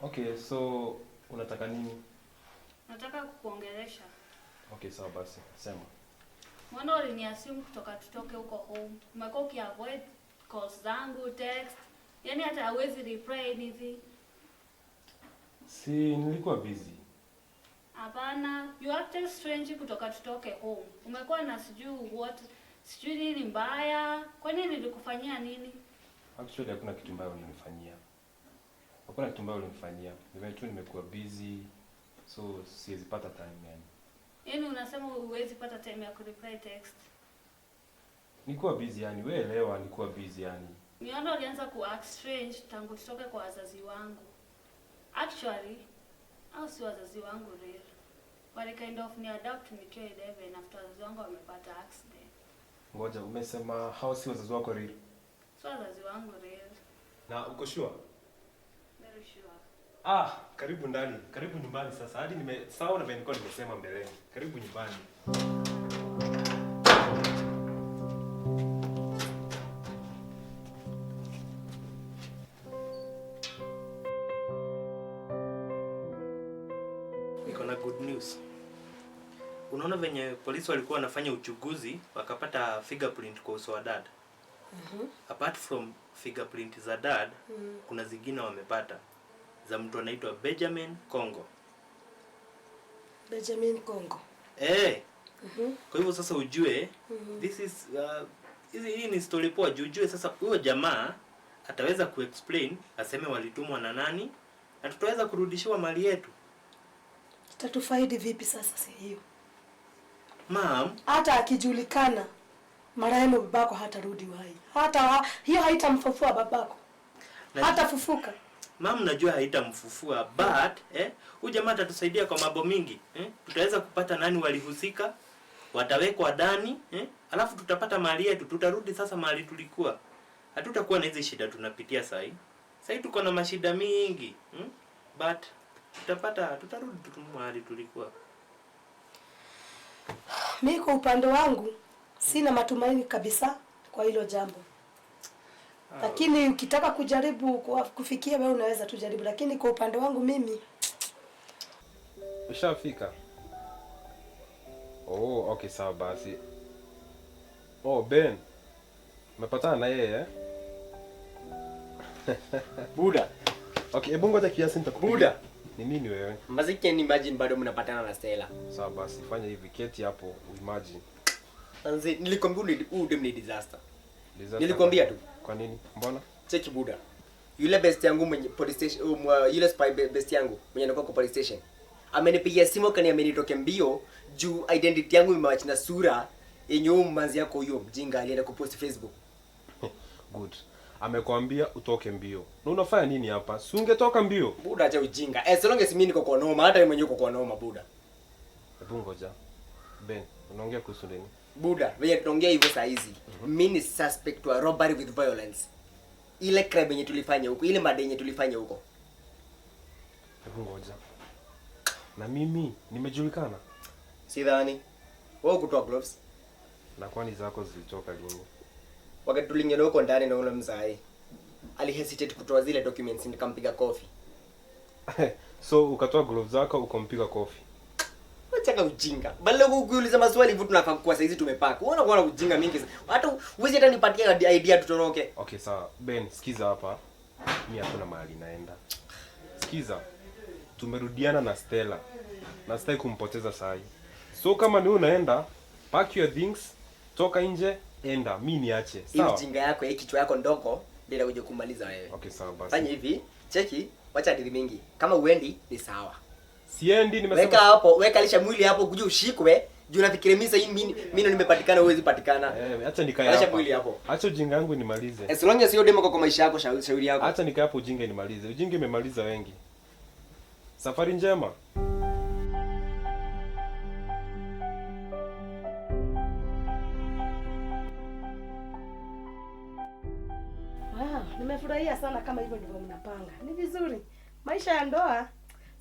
Okay, so unataka nini? Nataka kukuongelesha. Okay, sawa basi, sema. Mbona uliniassume kutoka tutoke huko home? Umekuwa ukiavoid calls zangu, text. Yaani hata hauwezi reply anything. Si nilikuwa busy. Hapana, you acted strange kutoka tutoke home. Umekuwa na sijui what, sijui nini mbaya. Kwani nilikufanyia nini? Actually hakuna kitu mbaya ulinifanyia. Hakuna kitu mbaya ulinifanyia. Mimi tu nimekuwa busy, so siwezi pata time yani. Yaani unasema huwezi pata time ya kureply text. Nilikuwa busy yani, wewe elewa nilikuwa busy yani. Miona ulianza ku act strange tangu tutoke kwa wazazi wangu. Actually, au si wazazi wangu real. Wali kind of ni adopt nikiwa 11 after wazazi wangu wamepata accident. Ngoja, umesema hao si wazazi wako real? Si wazazi wangu real. Na uko sure? Very sure. Ah, karibu ndani, karibu nyumbani sasa. Hadi nimesahau na nilikuwa nimesema mbeleni. Karibu nyumbani. Niko na good news. Unaona venye polisi walikuwa wanafanya uchunguzi wakapata fingerprint kwa uso wa dad. Apart from fingerprint za dad, kuna zingine wamepata za mtu anaitwa Benjamin Kongo. Benjamin Kongo. Kwa hivyo sasa ujue this is hii ni story poa. Ujue sasa huyo jamaa ataweza kuexplain, aseme walitumwa na nani na tutaweza kurudishiwa mali yetu. Itatufaidi vipi sasa si hiyo? Ma'am, hata akijulikana marehemu babako hatarudi uhai. Hata hiyo haitamfufua babako. Hatafufuka. Ma'am, najua haitamfufua but huyu jamaa atatusaidia kwa mambo mingi. Tutaweza kupata nani walihusika, watawekwa ndani, alafu tutapata mali yetu, tutarudi sasa mahali tulikuwa. Hatutakuwa na hizi shida tunapitia sasa. Sasa tuko na mashida mingi, but tutarudi tu mahali tulikuwa. Mimi kwa upande wangu sina matumaini kabisa kwa hilo jambo. Lakini ukitaka kujaribu kufikia wewe unaweza tujaribu, lakini kwa upande wangu mimi. Ushafika? Oh, okay sawa basi. Oh, Ben. Umepatana na yeye eh? Buda. Okay, hebu ngoja kiasi nitakupigia. Buda. Ni nini wewe? Maziki ni imagine bado mnapatana na Stella. Sawa basi, fanya hivi, keti hapo, imagine. Manzi, nilikwambia huu dem ni disaster. Nilikwambia tu. Kwa nini? Mbona? Cheki Buda. Yule best yangu mwenye police station, yule spy best yangu mwenye anakuwa kwa police station. Amenipigia simu akaniambia nitoke mbio juu identity yangu imewacha na sura yenye huyu manzi yako huyo mjinga alienda kupost Facebook. Good. Amekwambia utoke mbio. Na unafanya nini hapa? Si ungetoka mbio? Buda, acha ujinga. As long as mimi niko kwa noma, hata wewe mwenyewe uko kwa noma Buda. Hebu ngoja. Ben, unaongea kuhusu nini? Buda, wewe tunaongea hivyo saa hizi. Mimi ni suspect wa robbery with violence. Ile crime yenye tulifanya huko, ile mada yenye tulifanya huko. Hebu ngoja. Na mimi nimejulikana? Sidhani. Wewe kutoa gloves. Na kwani zako zilitoka lini? Wakati tuliingia huko ndani na ule mzai alihesitate kutoa zile documents nikampiga kofi. So ukatoa gloves zako ukampiga kofi. Wacha ujinga. Badala kuuliza maswali hivi tunafaa kwa saizi tumepaka. Unaona kuona ujinga mingi sana. Hata uwezi hata nipatie idea tutoroke. Okay, sawa. Ben, sikiza hapa. Mimi hakuna mahali naenda. Sikiza. Tumerudiana na Stella. Na sitaki kumpoteza sahi. So kama ni unaenda, pack your things, toka nje, enda. Mimi niache. Hii Sawa? ujinga yako, hii kichwa yako ndogo ndio inakuja kumaliza wewe. Okay, sawa basi. Fanya hivi, cheki, wacha hadithi mingi. Kama uendi ni sawa. Siendi, nimesema. Weka hapo, weka lisha mwili hapo kuja ushikwe. Juu nafikiria mimi sasa mimi ndo nimepatikana, huwezi patikana. Acha nikae Acha hapa. mwili hapo. Acha ujinga wangu nimalize. As long as hiyo demo kwa maisha yako, shauri yako. Acha nikae hapo ujinga nimalize. Ujinga imemaliza wengi. Safari njema. Wow, nimefurahia sana kama hivyo ndivyo mnapanga. Ni vizuri. Maisha ya ndoa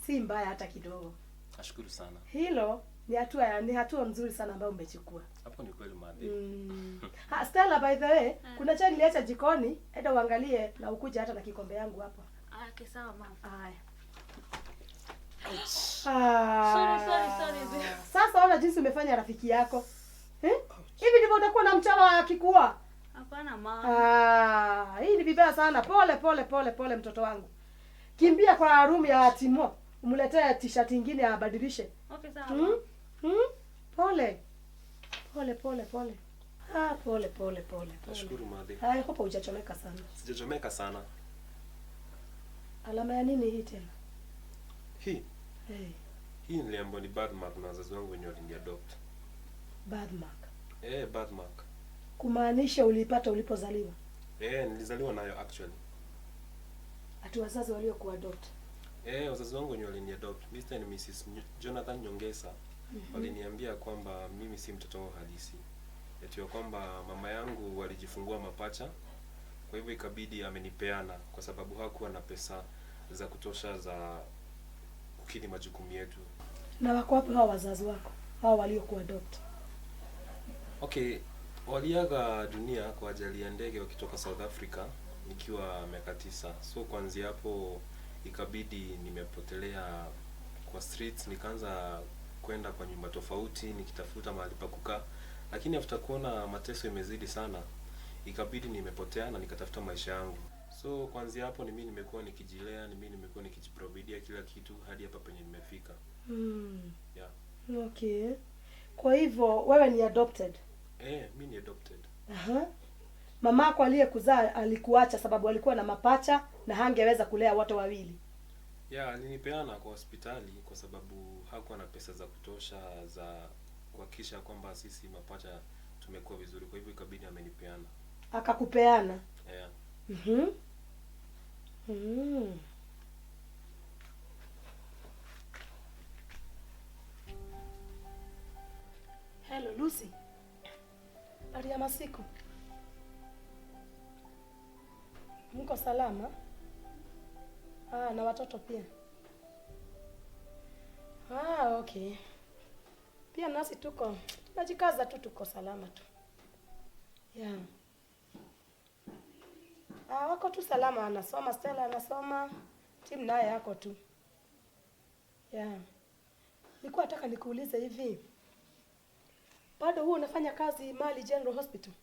si mbaya hata kidogo. Nashukuru sana. Hilo ni hatua nzuri sana ambayo umechukua. Hapo ni kweli madhi. Ha, Stella, by the way, kuna chai niliacha jikoni, enda uangalie na ukuje hata na kikombe yangu hapa. Okay, sawa mama. Haya. Sorry. Sasa ona jinsi umefanya rafiki yako. Eh? Hivi ndivyo utakuwa na mchawa akikuoa? Hapana mama. Hii ni vibaya sana. Pole pole pole pole mtoto wangu. Kimbia kwa room ya Timo, umletee t-shirt nyingine abadilishe. Okay, sawa. Pole. Pole pole pole. Pole pole pole. Nashukuru madhi. I hope hujachomeka sana. Sijachomeka sana. Alama ya nini hii tena? Hii. Hey. Hii niliambiwa ni birthmark na wazazi wangu wenyewe waliniadopt. Birthmark. Birthmark. Kumaanisha uliipata ulipozaliwa? Nilizaliwa nayo actually. Ati wazazi waliokuadopt? Wazazi wangu wenyewe waliniadopt. Mr. and Mrs. Jonathan Nyongesa. Waliniambia kwamba mimi si mtoto wao halisi. Eti kwamba mama yangu walijifungua mapacha. Kwa hivyo ikabidi amenipeana kwa sababu hakuwa na pesa za kutosha za kukidhi majukumu yetu. Na wako wapi hao wazazi wako? Hao waliokuadopt? Okay, waliaga dunia kwa ajali ya ndege wakitoka South Africa nikiwa miaka 9. So kuanzia hapo ikabidi nimepotelea kwa streets, nikaanza kwenda kwa nyumba tofauti nikitafuta mahali pa kukaa. Lakini after kuona mateso imezidi sana, ikabidi nimepotea na nikatafuta maisha yangu. So kuanzia hapo ni mimi nimekuwa nikijilea, ni mimi nimekuwa nikijiprovidia kila kitu hadi hapa penye nimefika. Yeah. Okay. Kwa hivyo wewe ni adopted? Mimi ni adopted. Aha. Mamako aliyekuzaa alikuacha sababu alikuwa na mapacha na hangeweza kulea wote wawili. Yeah, alinipeana kwa hospitali kwa sababu hakuwa na pesa za kutosha za kuhakikisha kwamba sisi mapacha tumekuwa vizuri, kwa hivyo ikabidi amenipeana. Akakupeana? Yeah. Hello Lucy. Habari ya masiku? Mko salama? Na watoto pia. Okay. Pia nasi tuko tunajikaza tu, tuko salama tu. Yeah. Wako tu salama, anasoma Stella anasoma, Tim naye yako tu. Yeah. Nilikuwa nataka nikuulize hivi. Bado huo unafanya kazi Mali General Hospital?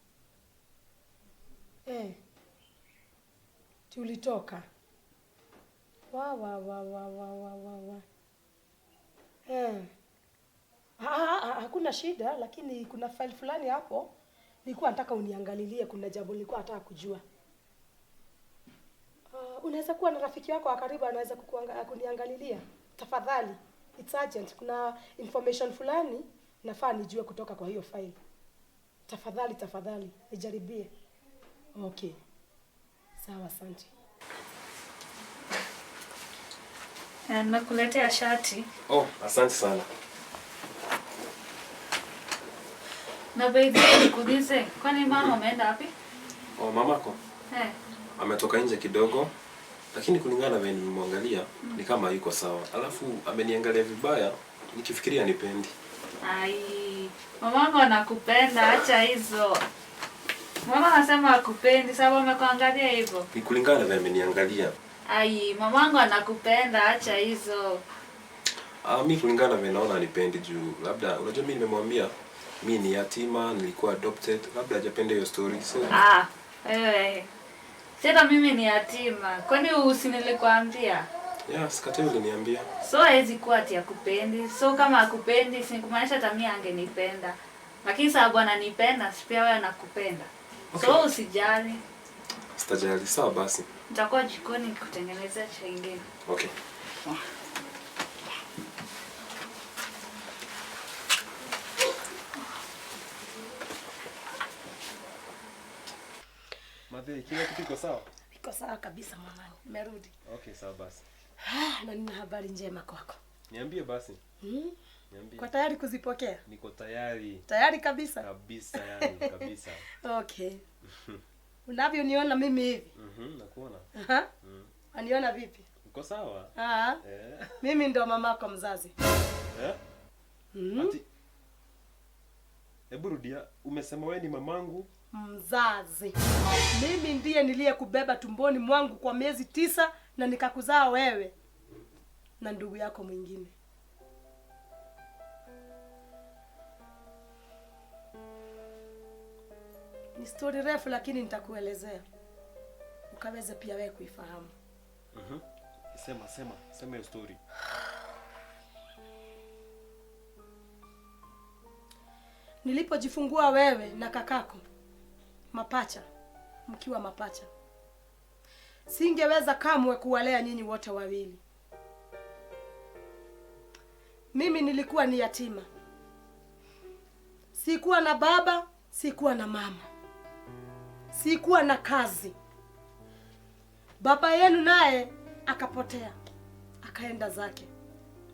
Tulitoka. Wa wa wa wa wa wa wa wa. Hakuna shida, lakini kuna file fulani hapo nilikuwa nataka uniangalilie, kuna jambo nilikuwa nataka kujua. Unaweza kuwa na rafiki wako wa karibu anaweza kuniangalilia? Tafadhali, it's urgent. Kuna information fulani nafaa nijue kutoka kwa hiyo file. Tafadhali, tafadhali, nijaribie. Okay. Sawa, asante. Nimekuletea shati. Oh, asante sana. Na baby, nikuulize, kwani mama ameenda wapi? Oh, mamako? Ametoka nje kidogo. Lakini kulingana na vile nimemwangalia, ni kama yuko sawa. Alafu ameniangalia vibaya, nikifikiria nipendi. Ai, mamako anakupenda, acha hizo. Mama anasema akupendi sababu amekuangalia hivyo. Ni kulingana na vile ameniangalia. Ai, mamangu anakupenda, acha hizo. Mi kulingana na vile naona anipendi juu labda unajua mimi nimemwambia mi ni yatima, nilikuwa adopted, labda hajapenda hiyo story. So Ah, wewe. Tena mimi ni yatima. Kwani usinilikwambia? yeah, sikatai uliniambia. So hawezi kuwa ati akupendi. So kama akupendi, si kumaanisha hata mimi angenipenda. Lakini sababu ananipenda, si pia wewe anakupenda. Okay. So usijali. Sitajali. Sawa basi. Nitakuwa jikoni kutengenezea chai ingine. Okay. Madhe, kila kitu iko sawa? Iko sawa kabisa mwanangu, nimerudi. Okay, sawa basi. Ah, na nina habari njema kwako. Niambie basi. Niambie. Kwa tayari kuzipokea? Niko tayari Tayari kabisa? kabisa, yani kabisa. Okay. Unavyoniona mimi hivi? Nakuona. Aha. Waniona vipi? Uko sawa? Ah, Eh. mimi ndo mamako mzazi. Eh? Ati Hebu rudia, umesema wewe ni mamangu? Mzazi. Mimi ndiye niliyekubeba tumboni mwangu kwa miezi 9 na nikakuzaa wewe na ndugu yako mwingine. Ni story refu lakini nitakuelezea ukaweze pia wewe kuifahamu. Sema sema, sema hiyo story. Nilipojifungua wewe na kakako mapacha, mkiwa mapacha, singeweza kamwe kuwalea nyinyi wote wawili. Mimi nilikuwa ni yatima. Sikuwa na baba, sikuwa na mama. Sikuwa na kazi. Baba yenu naye akapotea, akaenda zake.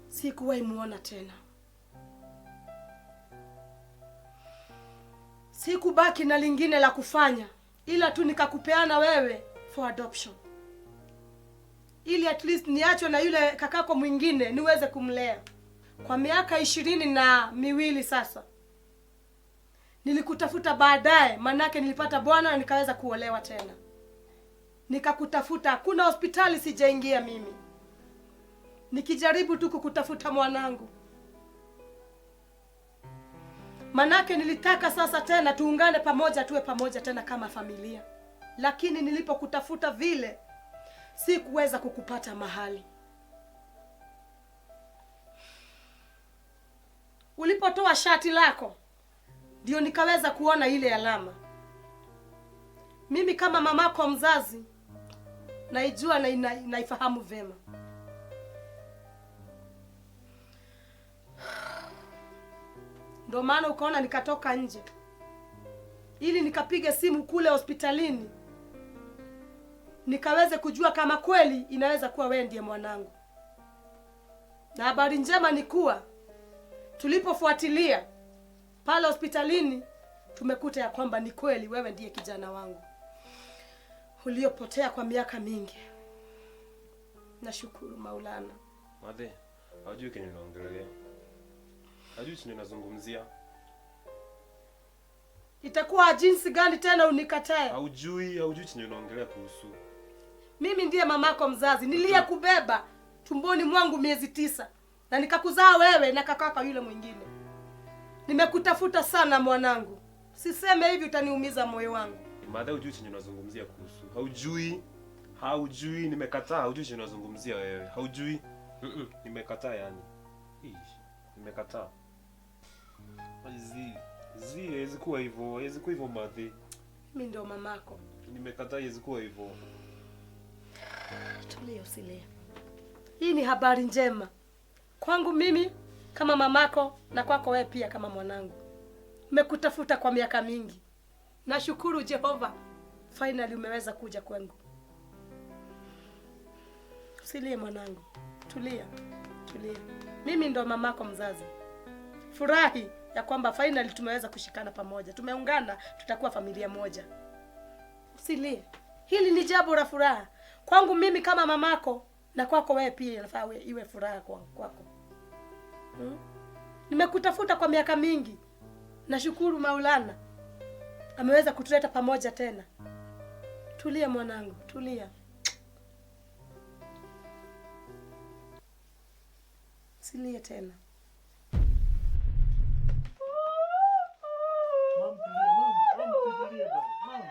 Sikuwahi muona tena. Sikubaki na lingine la kufanya ila tu nikakupeana wewe for adoption, ili at least niachwe na yule kakako mwingine niweze kumlea. Kwa miaka 22 sasa nilikutafuta baadaye, manake nilipata bwana na nikaweza kuolewa tena. Nikakutafuta, hakuna hospitali sijaingia mimi, nikijaribu tu kukutafuta mwanangu. Manake nilitaka sasa tena tuungane pamoja, tuwe pamoja tena kama familia. Lakini nilipokutafuta vile sikuweza kukupata mahali. Ulipotoa shati lako ndio nikaweza kuona ile alama. Mimi kama mamako mzazi naijua na naifahamu vema. Ndio maana ukaona nikatoka nje ili nikapiga simu kule hospitalini nikaweze kujua kama kweli inaweza kuwa wewe ndiye mwanangu. Na habari njema ni kuwa tulipofuatilia pale hospitalini tumekuta ya kwamba ni kweli wewe ndiye kijana wangu uliopotea kwa miaka mingi. Nashukuru Maulana. Madhe, hajui kenye naongelea. Hajui chenye nazungumzia. Itakuwa jinsi gani tena unikatae? Haujui chenye unaongelea kuhusu. Mimi ndiye mamako mzazi, niliyekubeba tumboni mwangu miezi 9 na nikakuzaa wewe na kakako yule mwingine. Nimekutafuta sana mwanangu. Siseme hivi utaniumiza moyo wangu. Madhe, hujui chenye unazungumzia kuhusu. Haujui, nimekataa. Haujui chenye unazungumzia wewe. Haujui. Nimekataa yani. Nimekataa. Zi, haiwezi kuwa hivyo. Haiwezi kuwa hivyo madhe. Mimi ndio mamako. Nimekataa, haiwezi kuwa hivyo. Tulia, usilie. Hii ni habari njema kwangu mimi kama mamako na kwako wewe pia kama mwanangu. Nimekutafuta kwa miaka mingi. Nashukuru Jehova, finally umeweza kuja kwangu. Usilie mwanangu. Tulia. Tulia. Mimi ndo mamako mzazi. Furahi ya kwamba finally tumeweza kushikana pamoja. Tumeungana, tutakuwa familia moja. Usilie. Hili ni jambo la furaha kwangu mimi kama mamako na kwako wewe pia inafaa iwe furaha kwako. Nimekutafuta kwa miaka mingi. Nashukuru Maulana ameweza kutuleta pamoja tena. Tulia mwanangu, tulia. Usilie tena. Mam, tulia, mam, mam, tulia bana. Mam.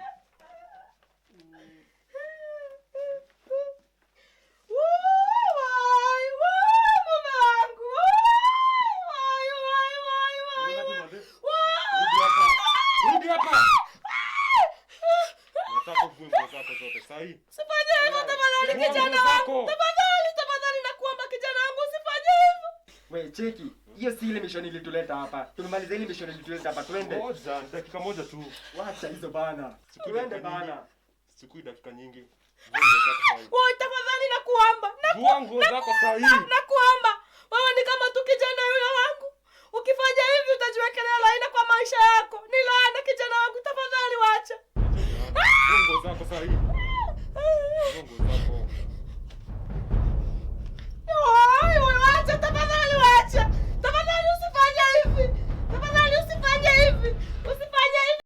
Rudi hapa. Nataka uvue nguo zako zote sahi. Usifanye hivyo tafadhali kijana wangu. Tafadhali, tafadhali nakuomba kijana wangu usifanye hivyo. We cheki, hiyo si ile mission ilituleta hapa. Tumemaliza ile mission ilituleta hapa, twende. Ngoja, dakika moja tu. Wacha hizo bana. Twende bana. Sichukui dakika nyingi. Vua nguo zako sahi. Wewe tafadhali nakuomba. Vua nguo zako sahi. Nakuomba. Wewe ni kama tu kijana yule wangu. Ukifanya hivi utajiwekelea laana kwa maisha yako. Ni laana kijana wangu, tafadhali wacha. Vua nguo zako sahi. Vua nguo zako. Oi, wacha tafadhali wacha. Tafadhali usifanye hivi. Tafadhali usifanye hivi. Usifanye hivi.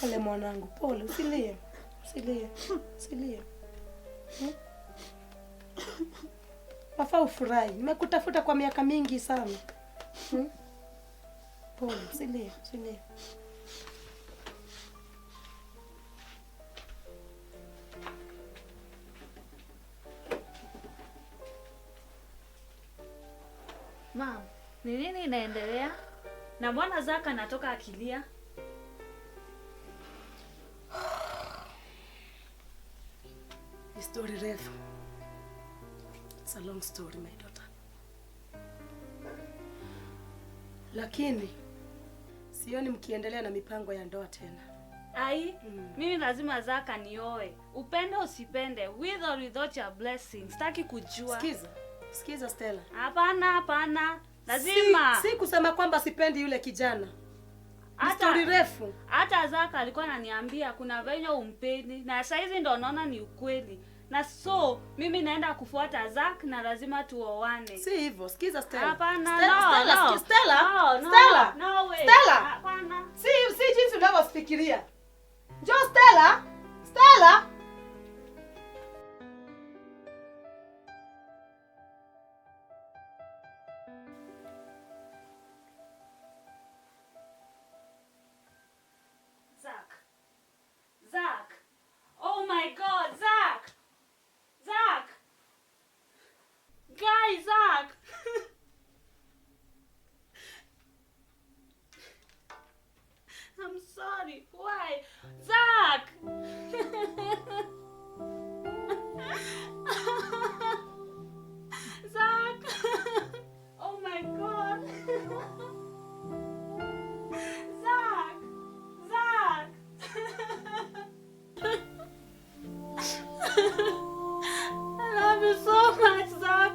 Pole mwanangu, pole, usilie. Usilie. Usilie. Wafaa ufurahi. Nimekutafuta kwa miaka mingi sana. Pole, usilie, usilie. Mam, ni nini inaendelea? Na mbona Zaka anatoka akilia? Ni story refu. It's a long story, my daughter. Lakini sioni mkiendelea na mipango ya ndoa tena. Ai, mimi lazima Zaka nioe. Upende usipende, with or without your blessing. Sitaki kujua. Sikiza. Sikiza Stella. Hapana, hapana. Lazima. Si kusema kwamba sipendi yule kijana. Ni story refu. Hata Zaka alikuwa ananiambia kuna venye umpendi na saizi ndo naona ni ukweli. Na so mimi naenda kufuata Zak na lazima tuoane. Si hivyo. Sikiza Stella. Hapana, Stella, no, Stella, no. Stella. No, no, Stella. no way. Stella. Hapana. Si jinsi unavyofikiria. Njoo Stella. Stella. Zak. Zak. Oh my God, Zak. Zak. Guy, Zak. I'm sorry. Why? Zak. Zak. Oh my God. Zak. Zak. I love you so much, Zak.